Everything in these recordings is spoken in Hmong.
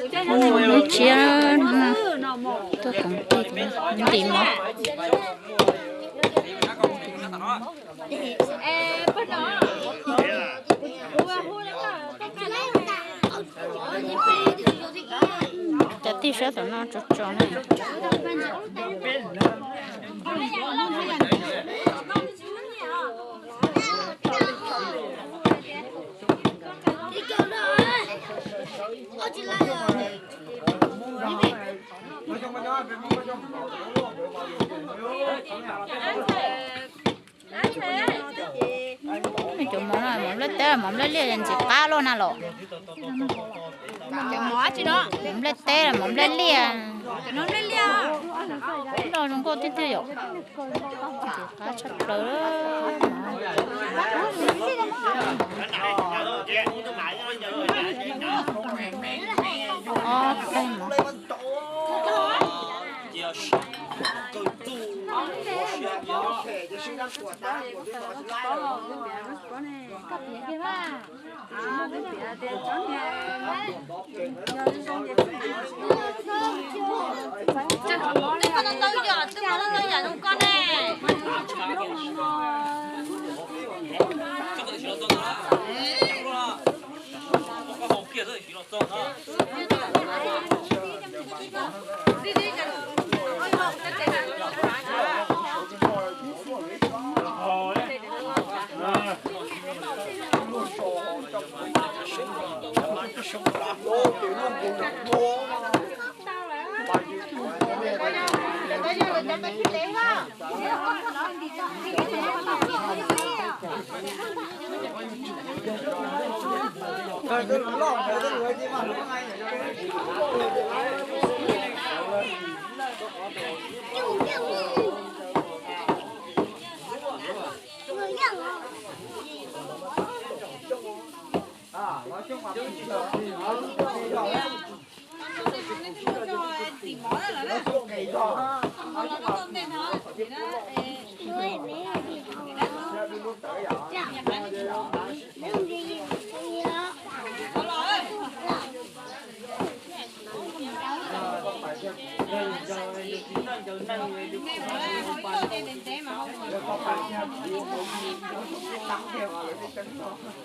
Lub tshiab no tuaj koom tig ntim mov. Cov tij sab tom no tso tso na. Cov mov no mov nplej teb, mov nplej liaj ntxim qab luaj na los. Mov nplej teb, mov nplej liaj. Nplej zoo nkauj tiag tiag yom. Ntxim qab tshaj plaws. Ob peb mov.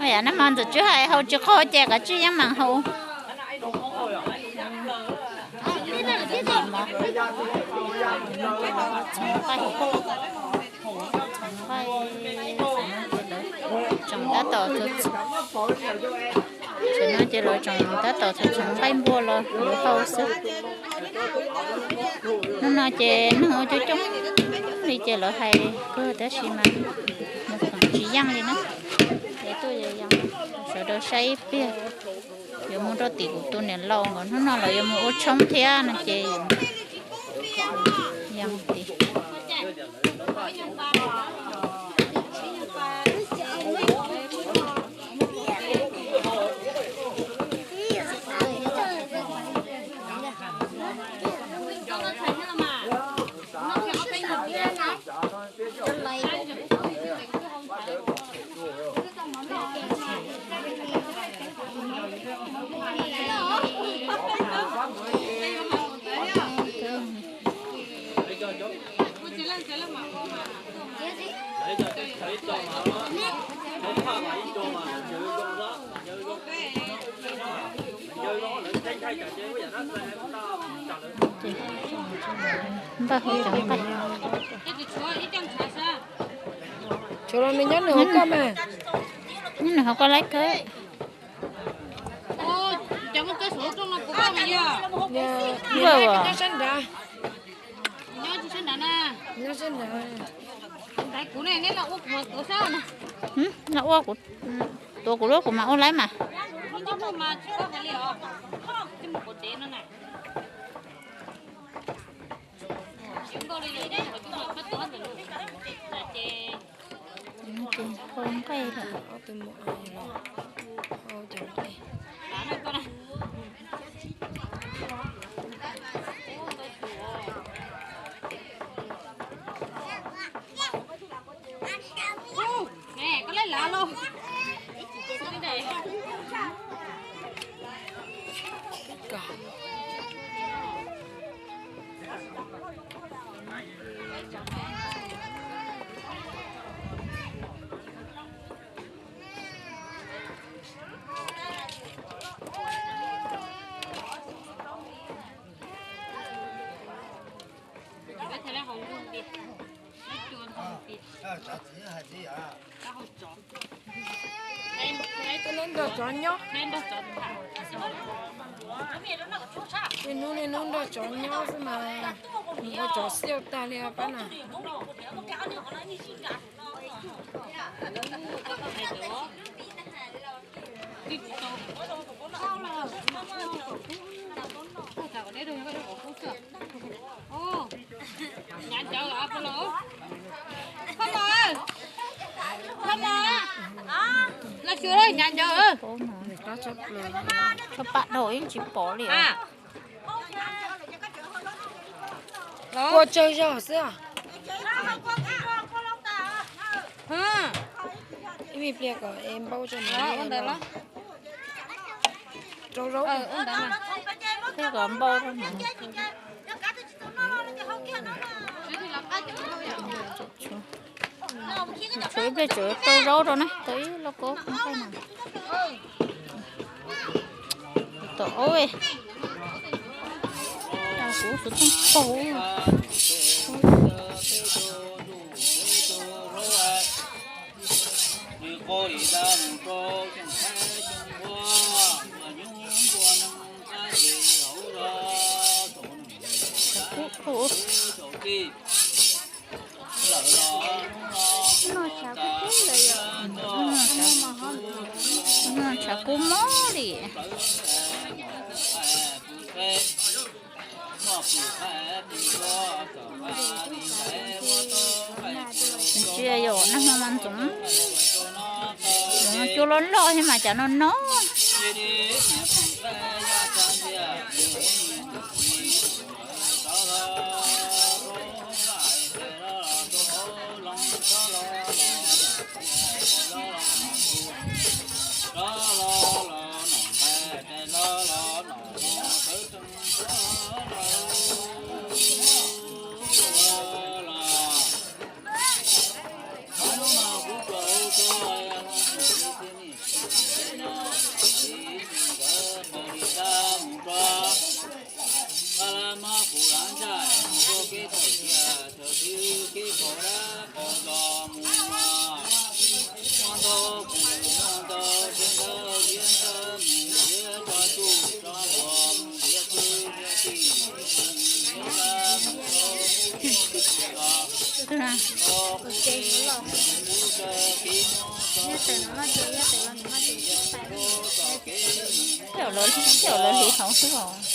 Yam nab mov ntxim tsw hais hau tsis qaug ces kav tsij yeej mam hau. Tsoom tab tom, thaum no ces lawv tsoom tab tom txhoov nqaij npua los yuav hau xwb. Hnub no ces neeg ua coob coob li ces lawv hais kawg tab sis mas mus khoom tsis yeej li na. Es tuaj yees, sawv daws saib ib pliag. Yuav mus rau tim kuv tus niam laus nkawd, hnub no lawv yuav mus ua tshoob thiab no ces yees tim. Npaj hauv cov nqaij. Tshuav los nws nyob nws hauv koj mas. Nyob nws hauv koj laib kawg. Npaj as. Los ua kuv, tuav kuv lub kuv mam ua laib mas. Ces hau nqaij lawm. Nub nrog tsov nyob. Niaj hnub niaj hnub nrog tsov nyob xwb mas nws ua tsov xiaj tag li pab na. Pab no, pab no, los xyuas los nyav ncaws. Tsob pam dhau yeej tsis pom li. Kua tsawg zog xwb. Ib me pliag kom es npau rau ntawd los rau zaub. Peb kom npau rau ntawd. Tshuav ib pliag tseem rau zaub rau na, tau ib lauj kaub qaij no. Tom aub, kuv xov tooj paug. Kub, no tshav kub mob li. Ntsia yom, nag hmo mas ntxoov, cua loj loj thiab mas cas no no. Coj lawv hliv hauv xwb os.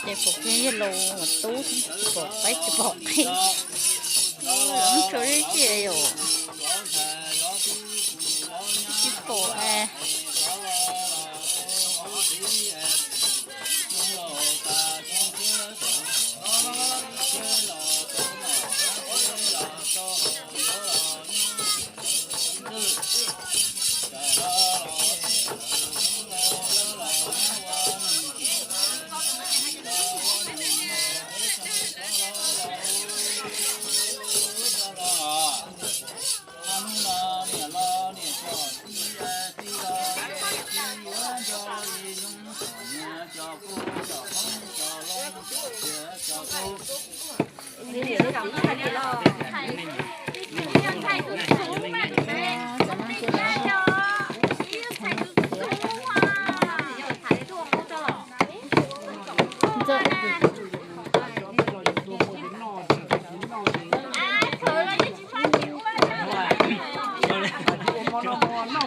Ces pom kiag yawg laus tub, pom qaib tsis pom qhia. Tso zib tsi yom. Tsis pom.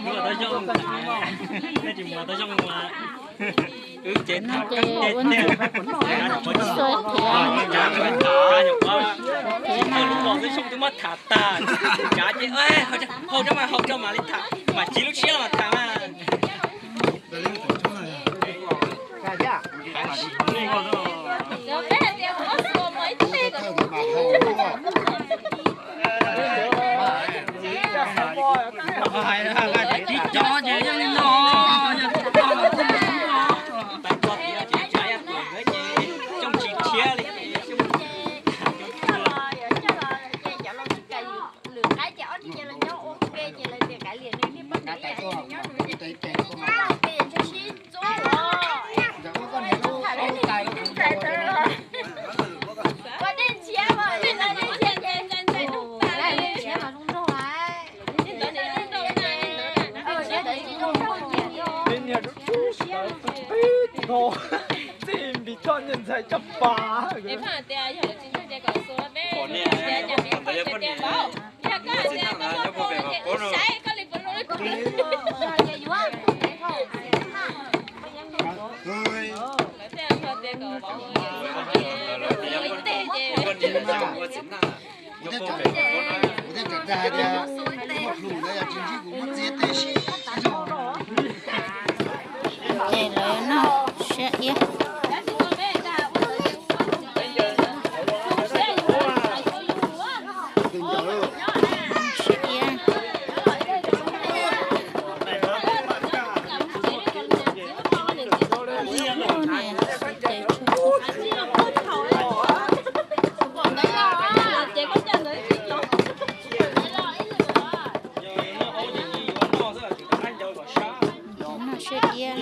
Ua tau zoo, nej tsis mus tau zoo mas wb ces tham kab tej tej, xuas thiab, thiab lub los xwb xyoo twb muab tham tag, tsav ces hau rau mas hau rau mam li tham, mam tsiv lub siab los tham mas. Lwm qaib ces ob niag ces los nyob ua ke ces lawv tias kav liam nws, niag poj niam ib yam nws nyob nws, ib yam ntshe sib ntxub os. Ua dej ntshiab mas, dej ntshiab mas zoo nraug lawm. Txij npis thoj niag ntxhais caj pas. Kuv thiaj tseem dag tias muaj plhus ntawd yog tsis ntsib kuv muab txiav tes sib zog. Ces lawv noj siab iab. Siab iab. Noj siab iab.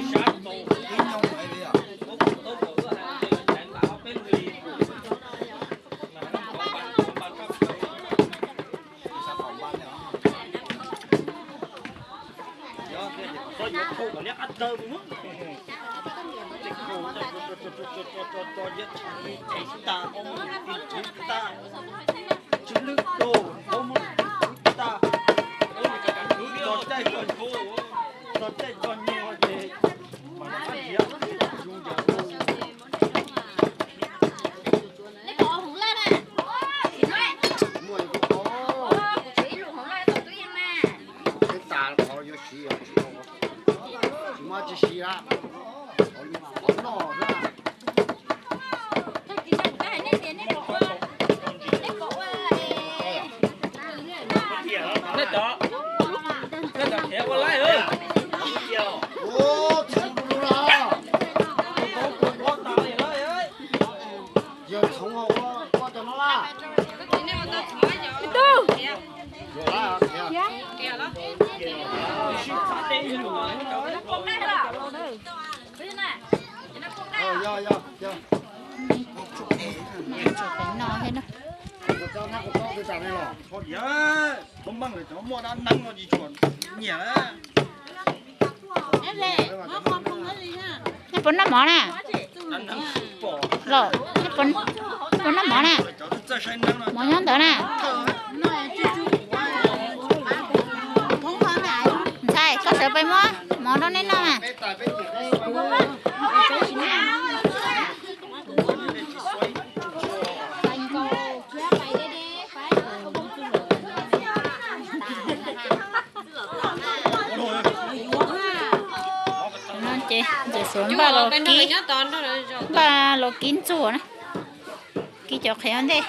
Tsis muaj tsis siv lawm, qhov noj xwb. Nej cov, nej cov khiav ua laib. Ua txhoov rau lawm. Yog txhoov ua ua cov no lawm. Yog, yog, yog. Tsuas pem no thiab na. Nej puas noj mov na? Los, nej puas noj mov na? Mov nyob ntawd na. Ntxhais, koj sawv pem muab mov rau nej noj na. No ces ntxim xuav npaj los kib, npaj los kib ntxuag na. Kib cov qhiav ua ntej.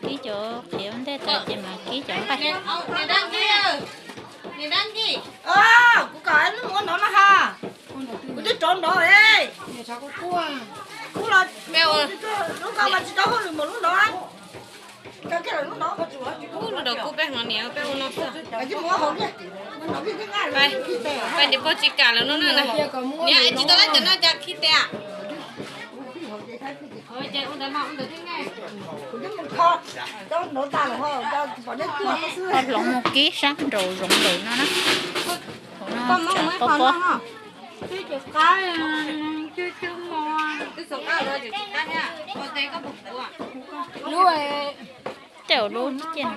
Kib cov qhiav ua ntej tas ces mam kib cov nqaij. Kuv kom lub ua nov no ha. Kuv twb rov nrov e. Kuv los lub ko mas tsis tau hauj lwm npaum lub nov. Lub nrov kuv peb hmov niam peb ua no xwb. Pais niam pog tsis kam lawm no na. Niam tsis tau lab cov no cas khi tes. Hloov mus kib sab nraum zoov lawm no na. Hauv no tsam pob pob. Lub, tej lub ciaj.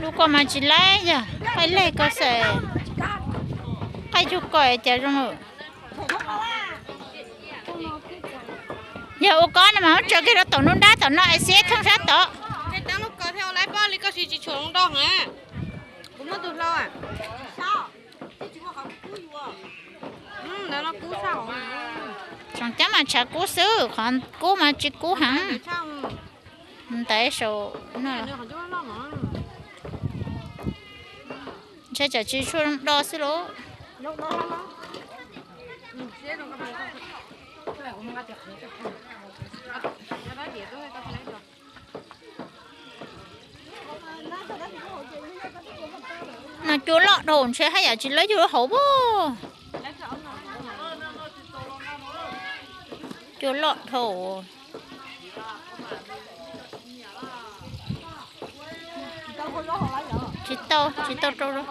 Lub koj mas tsis laib yog qaij leg koj xwb. Qaij cug koj cas zoo. Yog ua koj no mas muab tso kiag rau tom nruab nrab tom no es xiab thooj sab tod. Tsoom cab mas tshav kub xwb, qhov kub mas tsis kub heev. Ntaiv saum no. Ntshai tsam tsis tshua zoo do xwb lauj. No cua loj dhau ntshe haj yam tsis lawv yug lub hauv as. Cua loj dhau. Tsis tau, tsis tau rau.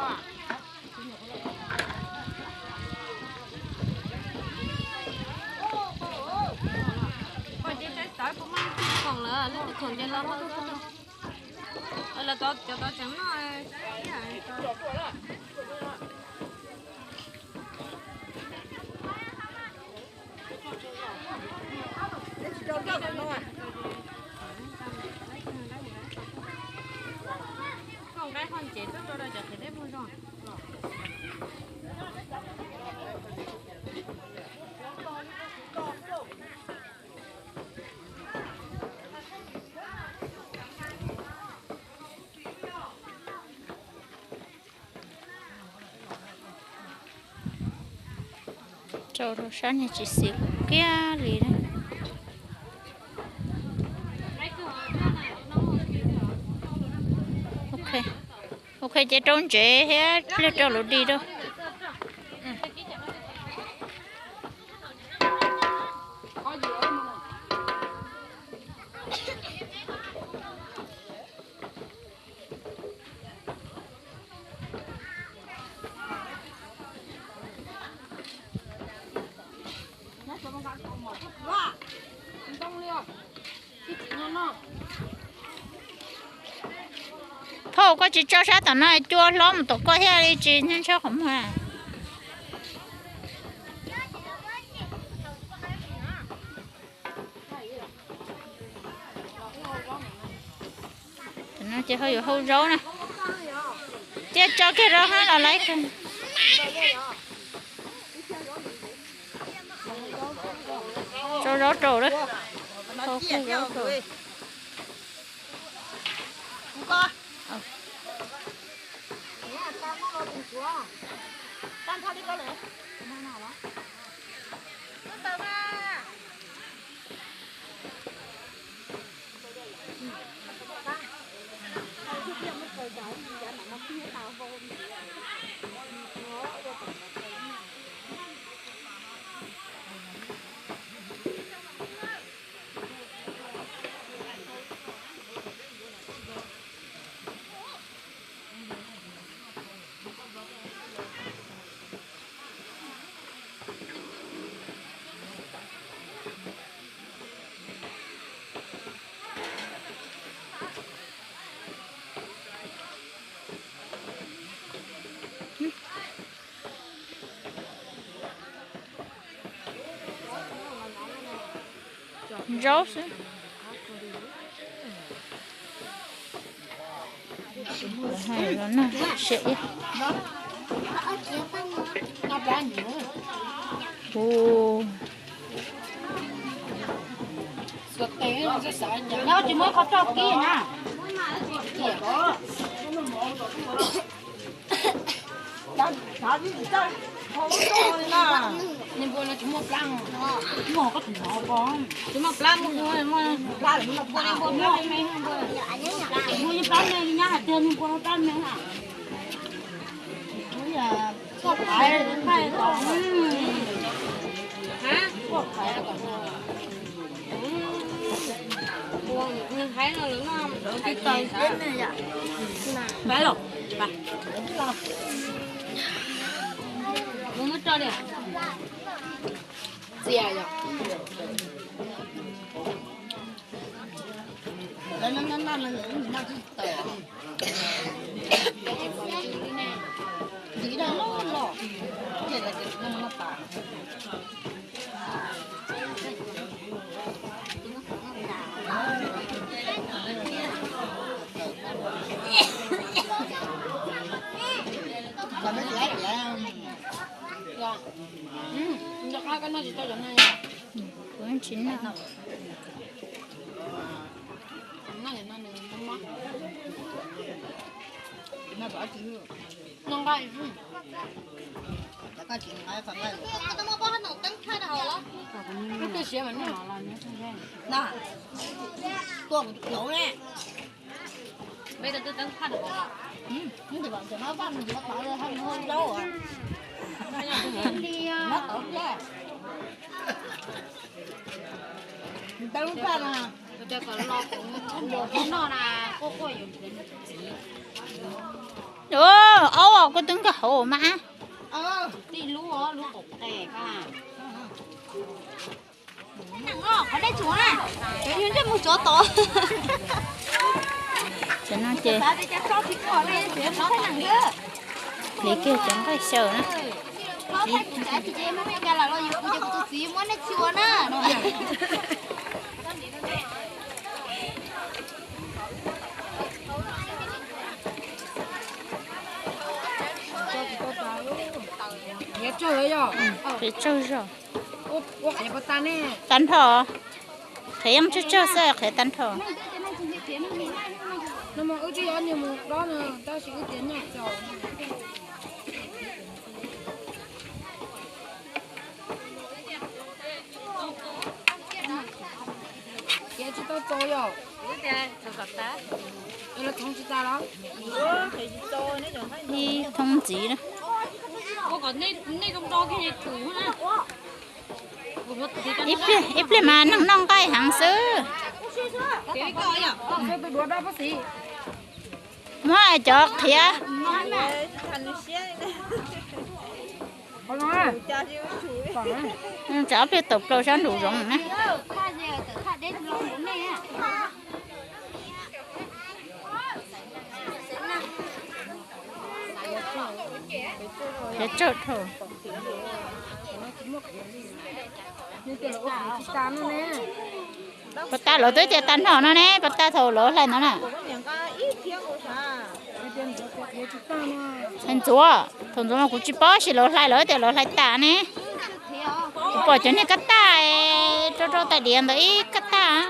Rau rau sab niag tsis xis kiag li. Ok, ces rau ntsev thiab pliag rau lub di rau. Phauj, koj tsis tso sab tom no cua hlob mus tom koj thiaj li tsis nyob ntshaw qhov muag. Tam no ces ho yuav hau zaub na. Cia tso kiag rau hab los laiv kawg. Tso zaub rau lawm. Hau kiag zaub rau. Zaub xwb. Nws npua no tsis muaj plab, muaj koj tus no ko. Tsis muaj plab, muaj npua, muaj plab, muaj plab me, muaj plab me, nyab hais tias nws npua no plab me na. Kuj qhaiv, kuj qhaiv tom, kuj qhaiv tom no. Nws hais no lawm no. Peb los, peb los. Muab tso li. Txias yom. Kuv tsis noj. Noj nqaij. Twb siav mas noj. Tuaj kuv tus plaub ne. Aub, koj twb nkag hauv mas. Qhov dej tshuav na, cov yug ntsej muag tsov tom. Cov no ces hliv kiag cov nqaij xyaw na. Qhia tsaug zog. Tag nrho. Qhia yeej tsaug tsaug xwb, qhia tag nrho. Ib thoob ntxiv na. Ib pliag, ib pliag mas neeg noj nqaij heev xwb. Muab cov qhiav. Tsam ob pliag tawm plaws sab nraum zoov na. Pos tas lawv twb tias tag nrho no ne, pos tas thaum lawv hlais ntawd na. Ntxuav, thaum ntxuav mas kuv tsis paub sis lawv hlais, lawv tias lawv hlais tas ne. Kuv pom cov niag kab taj, rau rau tais diav ntawd ib kab taj.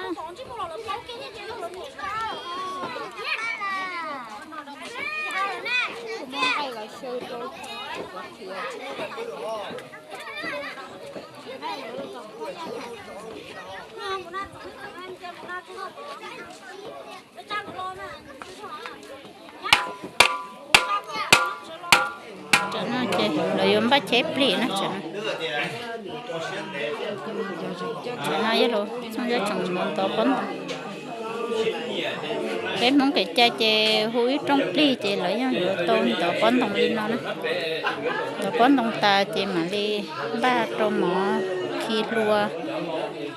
Tam no ces lawv yuav npaj cheb plig na. Tam no yog lawv txooj yuav tseem mus ntov pob ntoo. Peb Hmoob kev cai ces hu ib rooj plig ces lawv yeej yuav tau ntov pob ntoo li no na. Ntov pob ntoo tas ces mam li npaj rau mov khi hlua,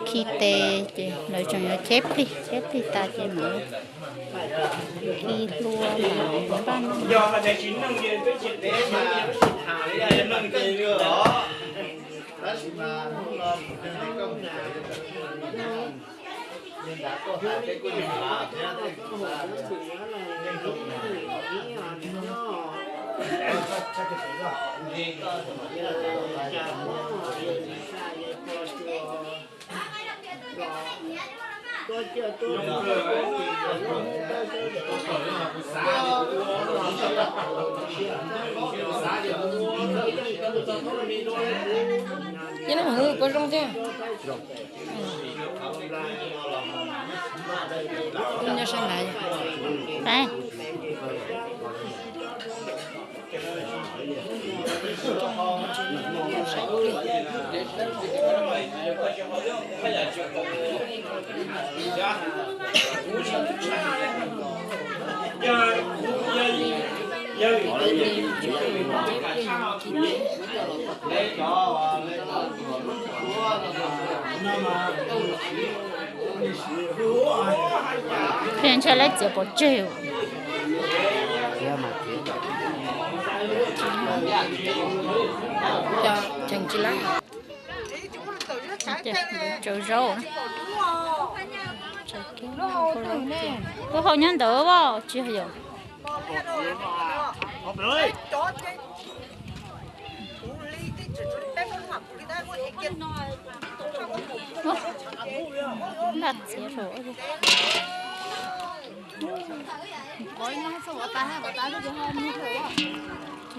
khi tes ces lawv tseem yuav cheb plig, cheb plig tas ces mam li khi hlua mam li npaj. Nyob sab nrad. Pheej ntshai lawv txiav pov tseg. Cheem tsis laib. Tsaws zaub. Lub hau nyob ntawd as, tsis yog. Npaj txiav rau.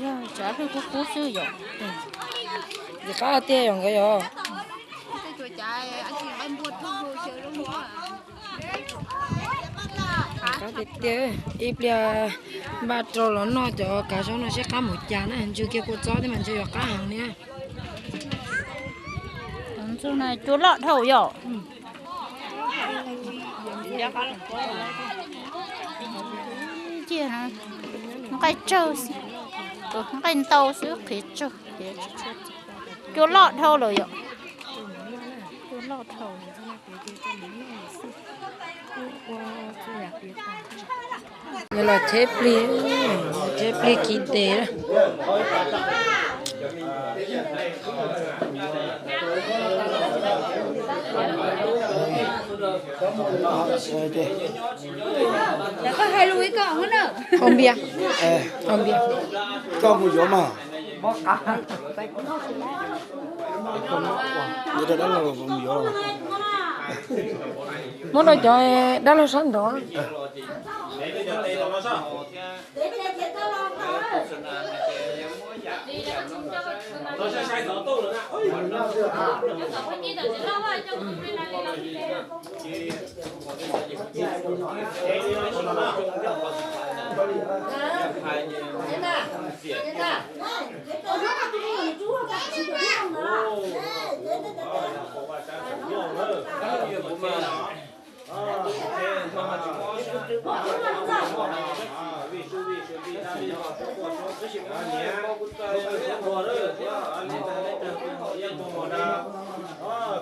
Yog tsav hlwj kub kub xwb yom. Yus qab tiag yom nkawd yom. Qab tiag tiag, ib pliag npaj rau los noj cov kav zaub no seb qab mus cas na, ntsw kiag kua txob thiab mas ntshe yuav qab heev li. Ntxuag no cua loj dhau yom. Nqaij tsawg, nqaij ntau xwb qhiav tsawg. Cua loj dhau lawm yom. Cua loj dhau. Nws los cheb plig, cheb plig khi tes. Haus npias, haus npias. Koj mus yuav mas. Muab rau cov dab laug sab nraud.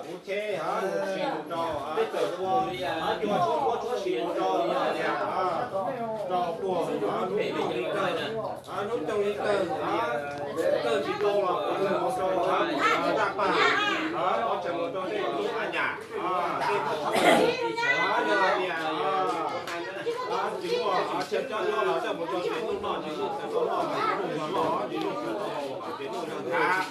Kuv cheb, sim mus rau peb tawm tua, cua tshuab kuab tshuab sim mus rau, rau puag hnub nyoog li kawg, hnub nyoog li kawg, kawg tsis tau los mus rau zaj paj, los tseem mus rau tej tub av nyam, tej tub av, yog hais tias tsis muaj chaw coj nyob los coj mus rau tej tub noj, tsis muaj chaw tau noj, tsis muaj chaw noj, tsis muaj chaw tau haus, tsis muaj chaw nrhav.